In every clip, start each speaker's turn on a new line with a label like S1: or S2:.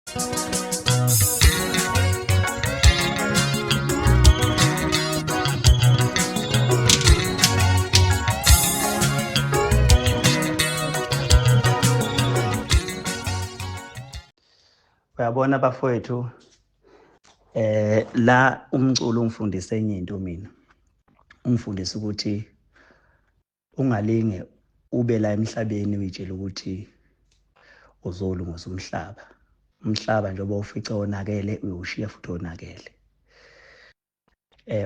S1: Uyabona bafowethu, la umculo ungifundise enye into mina. Ungifundise ukuthi ungalinge ube la emhlabeni uyitshela ukuthi uzolungisa umhlaba. Umhlaba njengoba ufice wonakele uyoshiya futhi wonakele.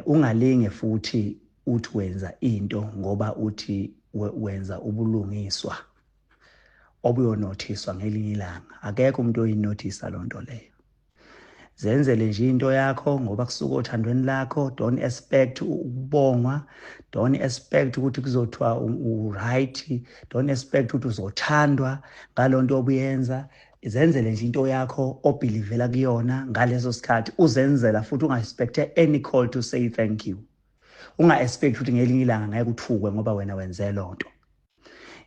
S1: Ungalinge futhi uthi wenza into ngoba uthi wenza ubulungiswa obuyonothiswa ngelinye ilanga. Akekho umuntu oyinothisa lonto leyo. Zenzele nje into yakho ngoba kusuka othandweni lakho. Don't expect ukubongwa, don't expect ukuthi kuzothiwa u-right, don't expect ukuthi uzothandwa ngalonto obuyenza. Zenzele nje into yakho obhilivela kuyona ngaleso sikhathi, uzenzela futhi unga-expect any call to say thank you. Unga-expect ukuthi ngelinye ilanga ngeke uthukwe ngoba wena wenze lonto.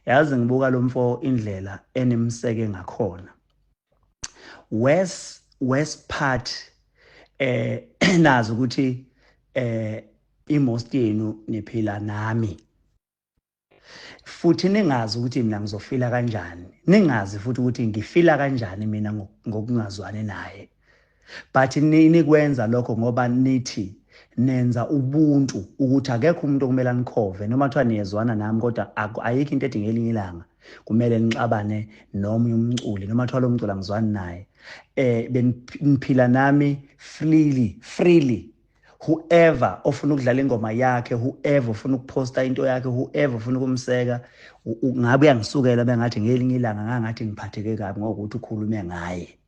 S1: Yazi ngibuka lo mfo indlela enimseke ngakhona. Worst part, nazi ukuthi i-most yenu niphila nami. Futhi ningazi ukuthi mina ngizofila kanjani, ningazi futhi ukuthi ngifila kanjani mina ngokungazwani naye. But nikwenza lokho ngoba nithi nenza ubuntu ukuthi akekho umuntu okumele anikhove noma kuthiwa niyezwana nami, kodwa ayikho into ethi ngelinye ilanga kumele nixabane nomunye umculi noma kuthiwa lo mculi angizwani naye. Beniphila nami freely, freely. Whoever ofuna ukudlala ingoma yakhe, whoever ofuna ukuposta into yakhe, whoever ofuna ukumseka, ngabe uyangisukela bengathi ngelinye ilanga ngangathi ngiphatheke kabi ngokuthi ukhulume ngaye.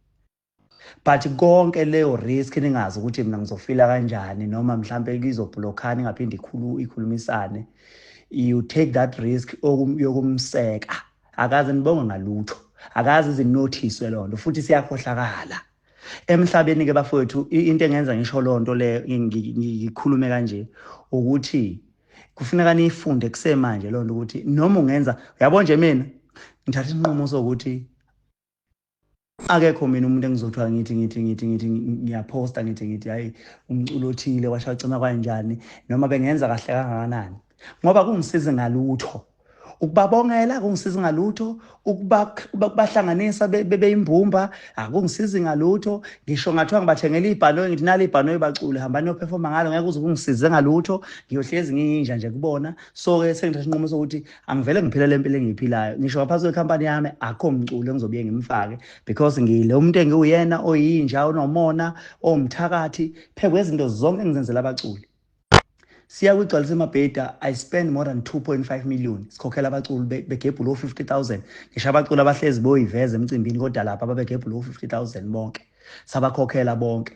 S1: But konke leyo risk ningazi ukuthi mina ngizofila kanjani noma mhlambe kizoblockana ingaphinde ikhulumisane. You take that risk yokumseka. Akaze nibonge ngalutho, akaze izinothiswe lonto, futhi siyakhohlakala emhlabeni ke bafowethu. Into engenza ngisho lonto le, ngikhulume kanje, ukuthi kufuneka niyifunde kusemanje lonto, ukuthi noma ungenza, uyabo nje mina ngithatha isinqumo sokuthi akekho mina umuntu engizothiwa ngithi ngithi ngithi ngithi ngiyaposta ngithi hayi umculo othile washacima kanjani noma bengenza kahle kangakanani, ngoba kungisiza ngalutho ukubabongela, kungisiza ngalutho ukubahlanganisa beyimbumba, akungisizi ngalutho. Ngisho ngathiwa ngibathengela ibhanoyi, ngithi nali ibhanoyi bacule, hambani niyoperforma ngalo, ngeke uze kungisize ngalutho, ngiyohlezi ngiyinja nje kubona. So-ke sengithatha isinqumo sokuthi angivele ngiphile le mpilo engiyiphilayo. Ngisho ngaphansi kwekhampani yami akho mculo engizobuye ngimfake, because ngiyile umuntu engiwuyena oyinja, onomona, owumthakathi, phezu kwezinto zonke engizenzela abaculi. Siya kwigcwalisa emabheda, I spend more than 2.5 million sikhokhela abaculi begebhula o-50,000. Ngisho abaculi abahlezi boyiveza emcimbini, kodwa lapha babegebhula o-50,000 bonke, sabakhokhela bonke.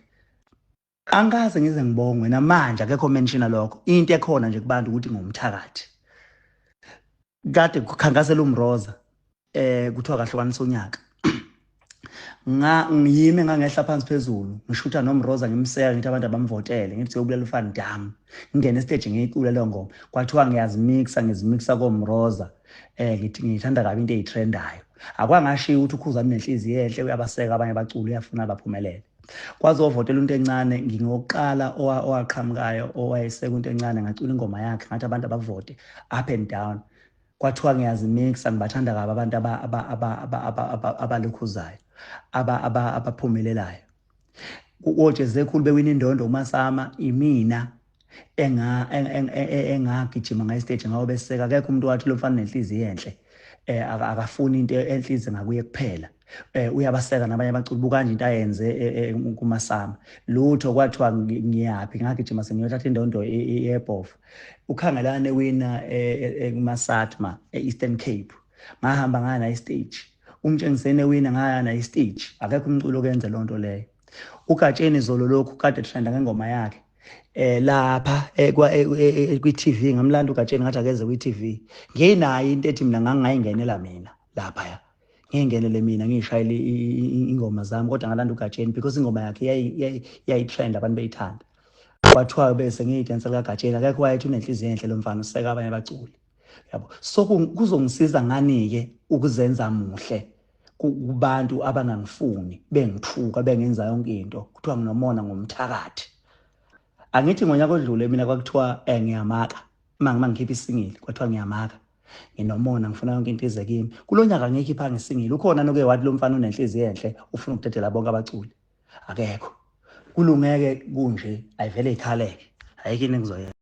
S1: Angikaze ngize ngibongwe namanje, akekho mention lokho. Into ekhona nje kubantu ukuthi ngumthakathi. Kade kukhankasela uMroza, kuthiwa kahlukanisa unyaka. Nga ngiyime ngangehla phansi phezulu ngishutha noMroza, ngimseka, ngithi abantu abamvotele, ngithi siyobulala uFan Dam. Ngingene stage ngiyicula leyo ngoma, kwathiwa ngiyazimixa, ngizimixa koMroza. Ngithi ngithanda kabi into eyitrendayo. Akwangashiya ukuthi uKhuzani nenhliziyo enhle, uyabaseka abanye abaculi, uyafuna baphumelele. Kwazovotela into encane, ngingokuqala owaqhamukayo owayeseka into encane, ngacula ingoma yakhe ngathi abantu abavote up and down. Kwathiwa ngiyazimixa, ngibathanda kabi abantu abalokhuzayo, abaphumelelayo. Ojezekhulu bewina indondo uMasama, imina engagijima ngayi stage ngawo beseka. Akekho umuntu wathi lo mfana nenhliziyo enhle, akafuni into enhliziyo ngakuye kuphela, uyabaseka nabanye abaculi. Buka nje into ayenze kuMasama, lutho. Kwathiwa ngiyaphi, ngagijima sengiyothatha indondo yebhofa. Ukhangelane wina kumaSatma e-Eastern Cape, ngahamba ngaya na stage. Umtshengisene wina, ngaya na stage. Akekho umculo okenze lonto leyo. UGatsheni zolo lokhu kade trenda ngengoma yakhe lapha kwi TV, ngamlanda uGatsheni ngathi akeze kwi TV. Nginayo into ethi mina ngangayingenela mina lapha, ya ngingenele mina ngishayele ingoma zami, kodwa ngalanda uGatsheni because ingoma yakhe yayitrend, abantu beyithanda. Kwathiwa bese ngiyidansa likaGatsheni. Akekho wayethi unenhliziyo enhle lo mfana, useka abanye abaculi, yabo. So kuzongisiza ngani-ke ukuzenza muhle? Kubantu abangangifuni, bengithuka, bengenza yonke into, kuthiwa nginomona, ngomthakathi. Angithi ngonyaka odlule mina kwakuthiwa ngiyamaka uma ngikhipha isingili, kwathiwa ngiyamaka, nginomona, ngifuna yonke into ize kimi. Kulo nyaka ngiyikhiphanga isingili. Ukhona noke wathi lo mfana unenhliziyo enhle, ufuna ukudedela bonke abaculi? Akekho. Kulungeke kunje, ayivele ikhaleke, ayikho into engizoyenza.